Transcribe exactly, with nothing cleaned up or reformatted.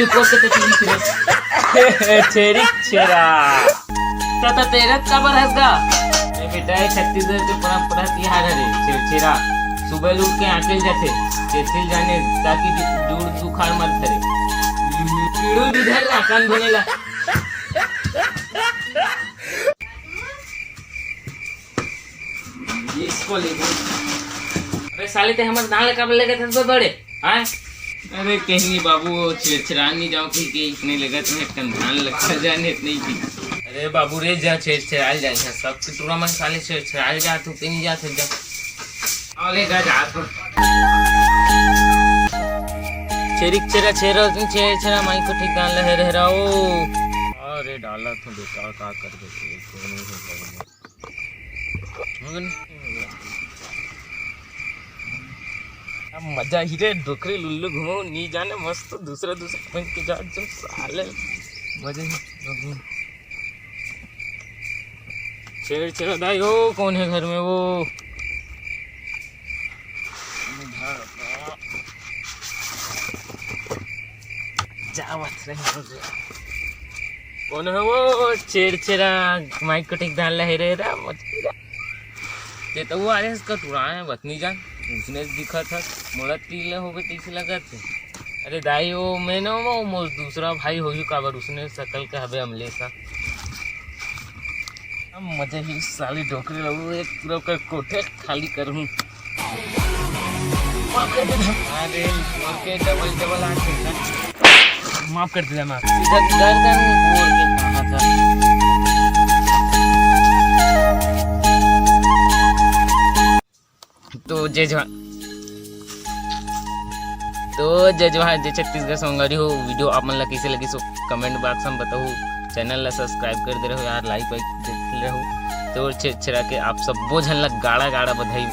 चुप होके तो टीवी फिरे। छेरी छेरा। तो, तो तेरत काबर हंस गा? ए बेटा, ये छत्तीसगढ़ के परंपरा तिहार हरे, छेरछेरा। सुबह उठ के आंकेल जाथे, छेरछेर जाने ताकि जु-, जुड़ जुखार मत धरे। पीड़ू भी धर ला, कान बनेला। इसको ले गए। अबे साले, ते हमर धान ला काबर लेगत हस बे बड़े? हाँ? अरे कहीं नहीं बाबू, वो छेरछेरा नहीं जाओ कि, कि इतने लेगत में कन धान लगा जाने इतने ही की। अरे बाबू रे, जा छेरछेरा जाए, जा सब के टूरा मन साले छेरछेरा जात हो, ते नहीं जात हो, जा। आओ ले गा, जात हो। छेरी छेरा, छेरा, छेरछेरा, माई को ठीक धान लहे रह रहा हो। अरे डाला तो बेटा, का कर देते, कोनो नहीं करना। मगन। अब मजा ही रे, डोकरी लुल्लू घूमो, नी जाने मस्त दूसरा दूसरा बन के जा, जो साले मजा ही। छेड़ छेड़ दाई हो, कौन है घर में वो? जावत रहे। कौन है वो छेरछेरा? माइक को ठीक धान लहे रे रा, मत पीरा। ते तो वो आरे इसका टुरा है, बतनी जान। उसने दिखा था, मोला तीन ले हो गए, तीस लगा थे। अरे दाई, वो मैं ना, वो मोर दूसरा भाई होही काबर, उसने सकल का हबे अमलेसा। अब मजा ही साली डोकरी रहू, एक पूरा का कोठे खाली करहूं। माफ कर दे। अरे, ओके, डबल, डबल आंख है ना। माफ कर दे, माफ। सीधा गर्दन ओढ़ के कहा था। तो जय जवान, तो जय जवान, जय छत्तीसगढ़ संगवारी हो। वीडियो आप मन ला कइसे लगिस, कमेंट बॉक्स में बताहू। चैनल ला सब्सक्राइब कर दे रहो यार, लाइक वाइक देख रहो। तो छेरछेरा के आप सब्बो झन ला गाड़ा गाड़ा बधाई।